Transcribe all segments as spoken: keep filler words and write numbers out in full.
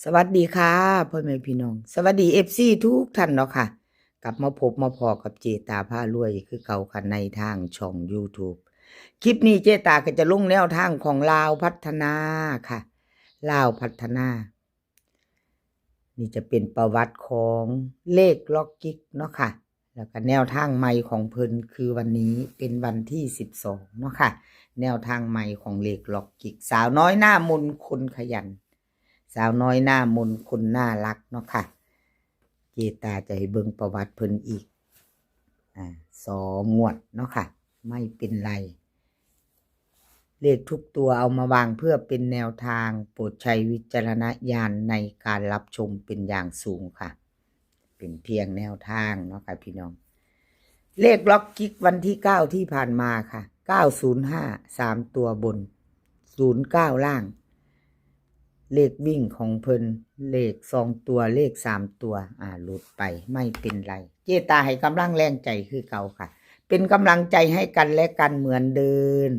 สวัสดีค่ะพ่อแม่พี่น้อง สวัสดีเอฟซีทุกท่านเนาะค่ะ กลับมาพบมาพ้อกับเจตาพารวยคือเก่าค่ะในทางช่อง YouTube คลิปนี้เจตาก็จะลงแนวทางของลาวพัฒนาค่ะ ลาวพัฒนา นี่จะเป็นประวัติของเลขล็อกกิกเนาะค่ะ แล้วก็แนวทางใหม่ของเพิ่นคือวันนี้เป็นวันที่สิบสองเนาะค่ะ แนวทางใหม่ของเลขล็อกกิก สาวน้อยหน้ามนคนขยัน สาวน้อยหน้ามนคนน่ารักเนาะค่ะ เจตาจะให้เบิ่งประวัติเพิ่นอีก อ่า สองงวดเนาะค่ะ ไม่เป็นไร เลขทุกตัวเอามาวางเพื่อเป็นแนวทาง โปรดใช้วิจารณญาณในการรับชมเป็นอย่างสูงค่ะ เป็นเพียงแนวทางเนาะค่ะพี่น้อง เลขล็อกกิกวันที่เก้าที่ผ่านมาค่ะ เก้าศูนย์ห้า สามตัวบน ศูนย์เก้าล่าง เลขวิ่งของเพิ่น เลขสองตัว เลขสามตัว อ่า หลุดไป ไม่เป็นไร เจตาให้กำลังแรงใจคือเก่าค่ะ เป็นกำลังใจให้กันและกันเหมือนเดิม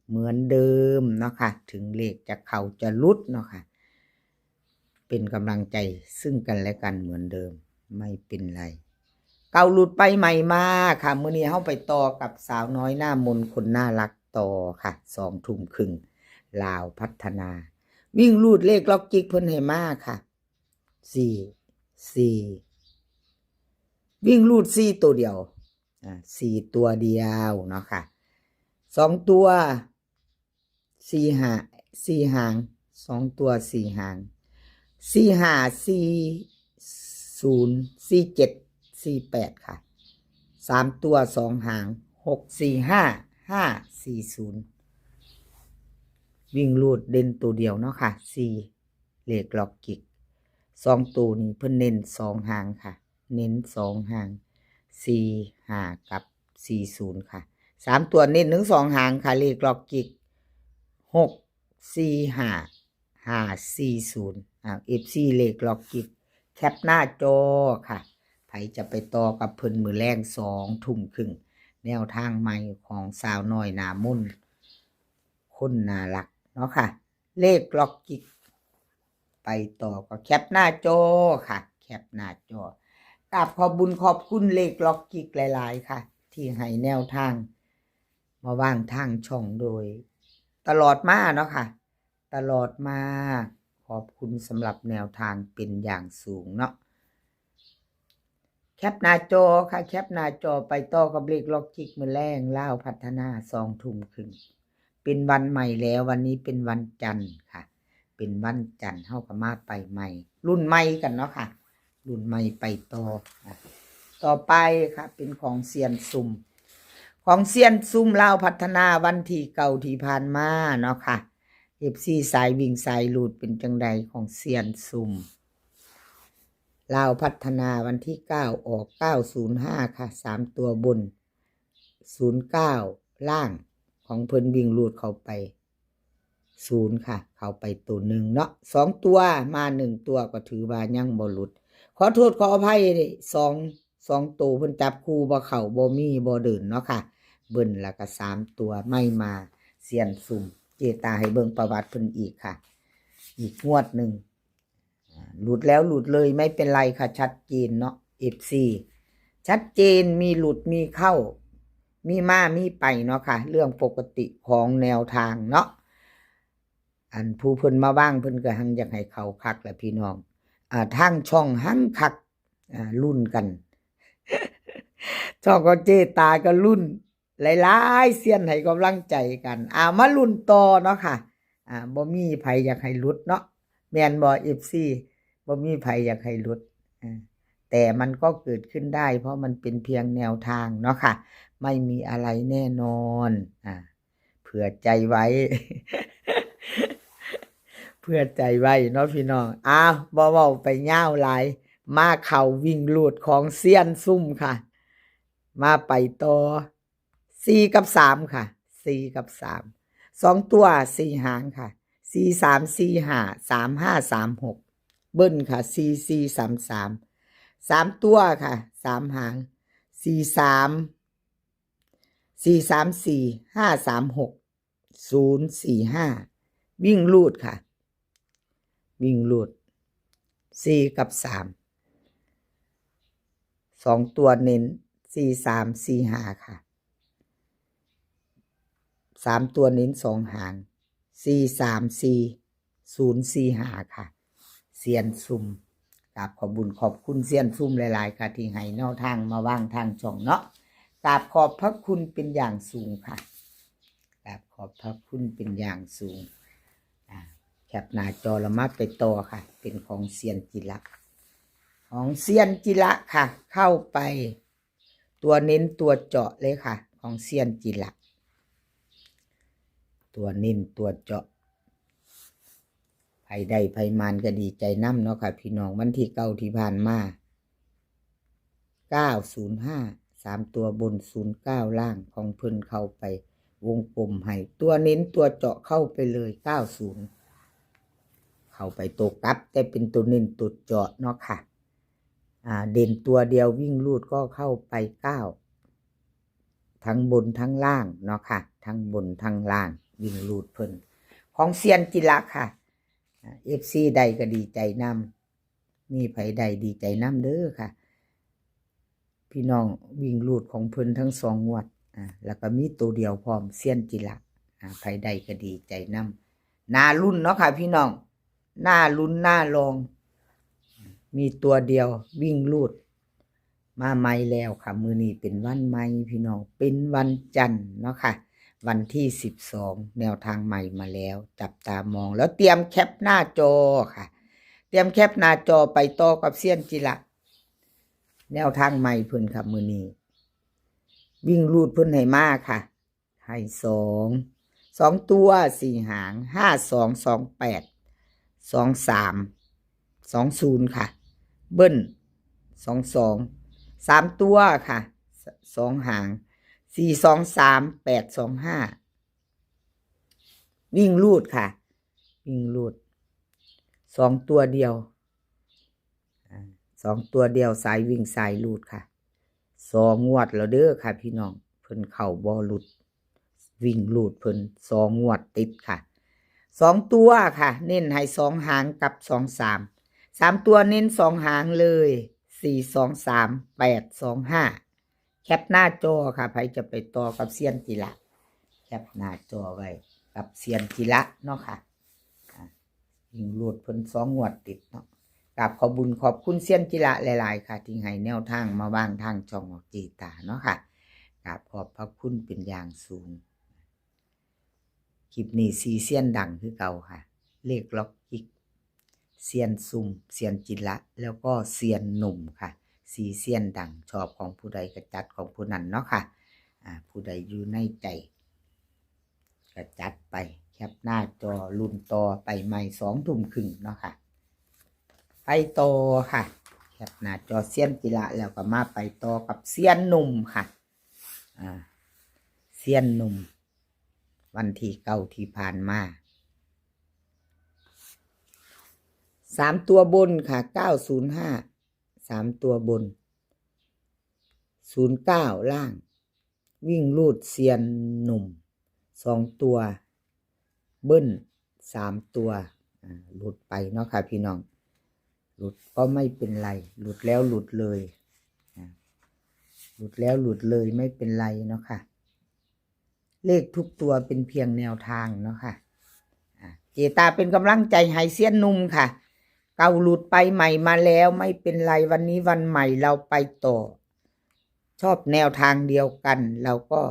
เหมือนเดิมเนาะค่ะ ถึงเลขจะเข้าจะหลุดเนาะค่ะ เป็นกำลังใจซึ่งกันและกันเหมือนเดิม ไม่เป็นไร เก่าหลุดไปใหม่มาค่ะ มื้อนี้เฮาไปต่อกับสาวน้อยหน้ามนคนน่ารักต่อค่ะ สองทุ่มครึ่ง ลาวพัฒนา วิ่งรูดเลขล็อกกิกเพิ่นให้มาค่ะ สี่ สี่ วิ่งรูดสี่ตัวเดียว อ่า สี่ตัวเดียวเนาะค่ะ สองตัว สี่ห้า สี่หาง สองตัวสี่หาง สี่ห้า สี่ศูนย์ สี่เจ็ด สี่แปดค่ะ สามตัวสองหาง หกสี่ห้า ห้าสี่ศูนย์ วิ่งรูดเด่นตัวเดียวเนาะค่ะ สี่ เลขล็อกกิก สองตัวนี้เพิ่นเน้นสองหางค่ะ เน้นสองหาง สี่ห้า กับ สี่ศูนย์ ค่ะ สามตัวเน้นถึงสองหางค่ะ เลขล็อกกิก หกสี่ห้า ห้าสี่ศูนย์ อ่า เอฟซี เลขล็อกกิก แคปหน้าจอค่ะ ไผจะไปต่อกับเพิ่นมื้อแลงสองทุ่มครึ่ง แนวทางใหม่ของสาวน้อยหน้ามนคนน่ารักเนาะค่ะ เลขล็อกกิก ไปต่อก็แคปหน้าจอค่ะ แคปหน้าจอ กราบขอบบุญขอบคุณเลขล็อกกิกหลายๆค่ะ ที่ให้แนวทาง มาวางทางช่องโดย ตลอดมาเนาะค่ะ ตลอดมา ขอบคุณสำหรับแนวทางเป็นอย่างสูงเนาะ แคปหน้าจอค่ะ แคปหน้าจอ ไปต่อกับเลขล็อกกิกมื้อแลง ลาวพัฒนา สองทุ่มครึ่ง เป็นวันใหม่แล้ว วันนี้เป็นวันจันทร์ค่ะ เป็นวันจันทร์ เฮาก็มาไปใหม่ รุ่นใหม่กันเนาะค่ะ รุ่นใหม่ไปต่อค่ะ ต่อไปค่ะ เป็นของเซียนซุ่ม ของเซียนซุ่มลาวพัฒนาวันที่เก้าที่ผ่านมาเนาะค่ะ เอฟซี สายวิ่งสายรูดเป็นจังใดของเซียนซุ่ม ลาวพัฒนาวันที่เก้าออก เก้าศูนย์ห้า ค่ะ สามตัวบน ศูนย์เก้าล่าง ของเพิ่นวิ่งรูดเข้าไป ศูนย์ค่ะ เข้าไปตัวหนึ่งเนาะ สองตัวมาหนึ่งตัวก็ถือว่ายังบ่หลุด ขอโทษขออภัย สอง สองตัวเพิ่นจับคู่บ่เข้า บ่มี บ่เดินเนาะค่ะ เบิ้ลแล้วก็สามตัวไม่มา เซียนซุ่ม เจตาให้เบิ่งประวัติเพิ่นอีกค่ะ อีกงวดหนึ่ง อ่า หลุดแล้วหลุดเลยไม่เป็นไรค่ะ ชัดเจนเนาะ เอฟซี ชัดเจน มีหลุดมีเข้า มีมามีไปเนาะค่ะ เรื่องปกติของแนวทางเนาะ อันผู้เพิ่นมาวางเพิ่นก็หังอยากให้เข้าคักแหละพี่น้อง อ่า ทางช่องหังคัก อ่า ลุ้นกัน ช่องของเจตาก็ลุ้น หลายๆเซียนให้กำลังใจกัน อ่า มาลุ้นต่อเนาะค่ะ อ่า บ่มีไผอยากให้หลุดเนาะ แม่นบ่ เอฟซี บ่มีไผอยากให้หลุด อ่า แต่มันก็เกิดขึ้นได้ เพราะมันเป็นเพียงแนวทางเนาะค่ะ ไม่มีอะไรแน่นอน อ่า เผื่อใจไว้ เผื่อใจไว้เนาะพี่น้อง อ้าว บ่เว้าไปยาวหลาย มาเข้าวิ่งรูดของเซียนซุ่มค่ะ มาไปต่อ สี่กับสามค่ะ สี่กับสาม สองตัวสี่หางค่ะ สี่สามสี่ห้า สามห้าสามหก เบิ้ลค่ะ สี่สี่สามสาม สามตัวค่ะ สามหาง สี่สาม สี่สามสี่ ห้าสามหก ศูนย์สี่ห้า วิ่งรูดค่ะ วิ่งรูด สี่กับสาม สองตัวเน้น สี่สาม สี่ห้า ค่ะ สามตัวเน้นสองหาง สี่สาม สี่ ศูนย์ สี่ห้า ค่ะ เซียนซุ่ม กราบขอบบุญขอบคุณเซียนซุ่มหลายๆ ค่ะ ที่ให้แนวทางมาวางทางช่องเนาะ กราบขอบพระคุณเป็นอย่างสูงค่ะ กราบขอบพระคุณเป็นอย่างสูง อ่า แคปหน้าจอแล้วมาไปต่อค่ะ เป็นของเซียนจิระ ของเซียนจิระค่ะ เข้าไป ตัวเน้นตัวเจาะเลยค่ะ ของเซียนจิระ ตัวเน้นตัวเจาะ ไผได้ไผหมานก็ดีใจนำเนาะค่ะ พี่น้อง วันที่เก้าที่ผ่านมา เก้าศูนย์ห้า สามตัวบน ศูนย์เก้า ล่าง ของเพิ่นเข้าไปวงกลมให้ ตัวเน้นตัวเจาะเข้าไปเลย เก้าศูนย์ เข้าไปตัวกลับ แต่เป็นตัวเน้นตัวเจาะเนาะค่ะ อ่า เด่นตัวเดียววิ่งรูดก็เข้าไป เก้า ทั้งบนทั้งล่างเนาะค่ะ ทั้งบนทั้งล่าง วิ่งรูดเพิ่น ของเซียนจิระค่ะ อ่า เอฟซี ได้ก็ดีใจนำ มีไผได้ดีใจนำเด้อค่ะ พี่น้อง วิ่งรูดของเพิ่นทั้งสองงวด อ่า แล้วก็มีตัวเดียวพร้อม เซียนจิระ อ่า ไผได้ก็ดีใจนำ น่าลุ้นเนาะค่ะ พี่น้อง น่าลุ้นน่าลอง มีตัวเดียววิ่งรูด มาใหม่แล้วค่ะ มื้อนี้เป็นวันใหม่พี่น้อง เป็นวันจันทร์เนาะค่ะ วันที่สิบสอง แนวทางใหม่มาแล้ว จับตามองแล้วเตรียมแคปหน้าจอค่ะ เตรียมแคปหน้าจอไปต่อกับเซียนจิระ แนวทางใหม่เพิ่นค่ะ มื้อนี้ วิ่งรูดเพิ่นให้มาค่ะ ให้สอง สองตัวสี่หาง ห้าสอง สองแปด สองสาม สองศูนย์ ค่ะ เบิ้ล สองสอง สามตัวค่ะ ส- สองหาง สี่สองสาม แปดสองห้า วิ่งรูดค่ะ วิ่งรูด สองตัวเดียว อ่า สองตัวเดียว สายวิ่งสายรูดค่ะ สองงวดแล้วเด้อค่ะพี่น้อง เพิ่นเข้าบ่หลุด วิ่งรูดเพิ่นสองงวดติดค่ะ สองตัวค่ะ เน้นให้สองหางกับสองสาม สามตัวเน้นสองหางเลย สี่สองสาม แปดสองห้า แคปหน้าจอค่ะ ไผจะไปต่อกับเซียนจิระ แคปหน้าจอไว้กับเซียนจิระเนาะค่ะ อ่า วิ่งรูดเพิ่นสองงวดติดเนาะ กราบขอบบุญขอบคุณเซียนจิระหลายๆ ค่ะ ที่ให้แนวทางมาวางทางช่องออกเจตาเนาะค่ะ กราบขอบพระคุณเป็นอย่างสูง คลิปนี้สี่เซียนดังคือเก่าค่ะ เลขล็อกกิก เซียนซุ่ม เซียนจิระ แล้วก็เซียนหนุ่มค่ะ สี่เซียนดัง ชอบของผู้ใดก็จัดของผู้นั้นเนาะค่ะ อ่า ผู้ใดอยู่ในใจ ก็จัดไป แคปหน้าจอลุ้นต่อไปใหม่ สองทุ่มครึ่งเนาะค่ะ ไปต่อค่ะ แคปหน้าจอเซียนจิระแล้วก็มาไปต่อกับเซียนหนุ่มค่ะ อ่า เซียนหนุ่ม วันที่เก้าที่ผ่านมา สามตัวบนค่ะ เก้าศูนย์ห้า สามตัวบน ศูนย์เก้า ล่าง วิ่งรูดเซียนหนุ่ม สองตัว เบิ้ล สามตัว อ่า หลุดไปเนาะค่ะพี่น้อง หลุดก็ไม่เป็นไร หลุดแล้วหลุดเลย อ่า หลุดแล้วหลุดเลยไม่เป็นไรเนาะค่ะ เลขทุกตัวเป็นเพียงแนวทางเนาะค่ะ อ่า เจตาเป็นกำลังใจให้เซียนหนุ่มค่ะ เก่าหลุดไปใหม่มาแล้วไม่เป็นไร วันนี้วันใหม่เราไปต่อ ชอบแนวทางเดียวกัน เราก็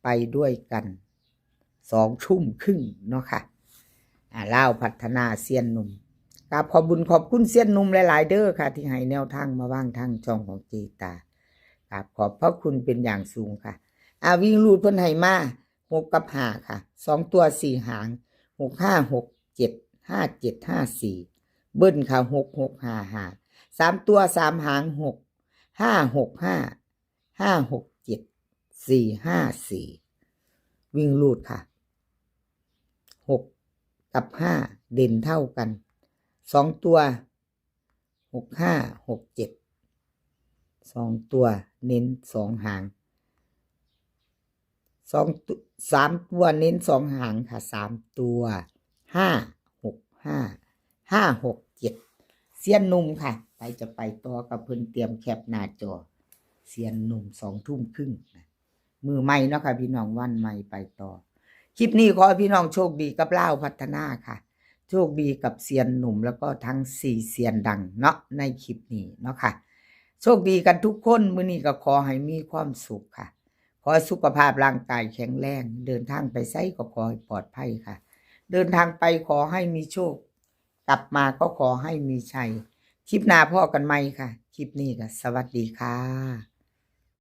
ไปด้วยกัน สองทุ่มครึ่งเนาะค่ะ อ่า ลาวพัฒนาเซียนหนุ่ม กราบขอบบุญขอบคุณเซียนหนุ่มหลายๆ เด้อค่ะ ที่ให้แนวทางมาวางทางช่องของเจตา กราบขอบพระคุณเป็นอย่างสูงค่ะ อ่า วิ่งรูดเพิ่นให้มา หกกับห้าค่ะ สองตัวสี่หาง หกห้า หกเจ็ด ห้าเจ็ด ห้าสี่ เบิ้ลค่ะ หกหก ห้าห้า สามตัวสามหาง หกห้า หกห้า ห้าหกเจ็ด สี่ห้าสี่ วิ่งรูดค่ะ หกกับห้า เด่นเท่ากัน สองตัว หกห้า หกเจ็ด สองตัวเน้นสองหาง สองตัว สามตัวเน้นสองหางค่ะ สามตัว ห้าหกห้า ห้าหกเจ็ด เซียนหนุ่มค่ะ ไปจะไปต่อกับเพิ่นเตรียมแคปหน้าจอ เซียนหนุ่มสองทุ่มครึ่งนะ มือใหม่เนาะค่ะพี่น้อง วันใหม่ไปต่อ คลิปนี้ขอให้พี่น้องโชคดีกับลาวพัฒนาค่ะ โชคดีกับเซียนหนุ่มแล้วก็ทั้งสี่เซียนดังเนาะในคลิปนี้เนาะค่ะ โชคดีกันทุกคน มื้อนี้ก็ขอให้มีความสุขค่ะ ขอให้สุขภาพร่างกายแข็งแรง เดินทางไปไสก็ขอให้ปลอดภัยค่ะ เดินทางไปขอให้มีโชค กลับมาก็ขอให้มีชัย คลิปหน้าพ้อกันใหม่ค่ะ คลิปนี้ก็สวัสดีค่ะ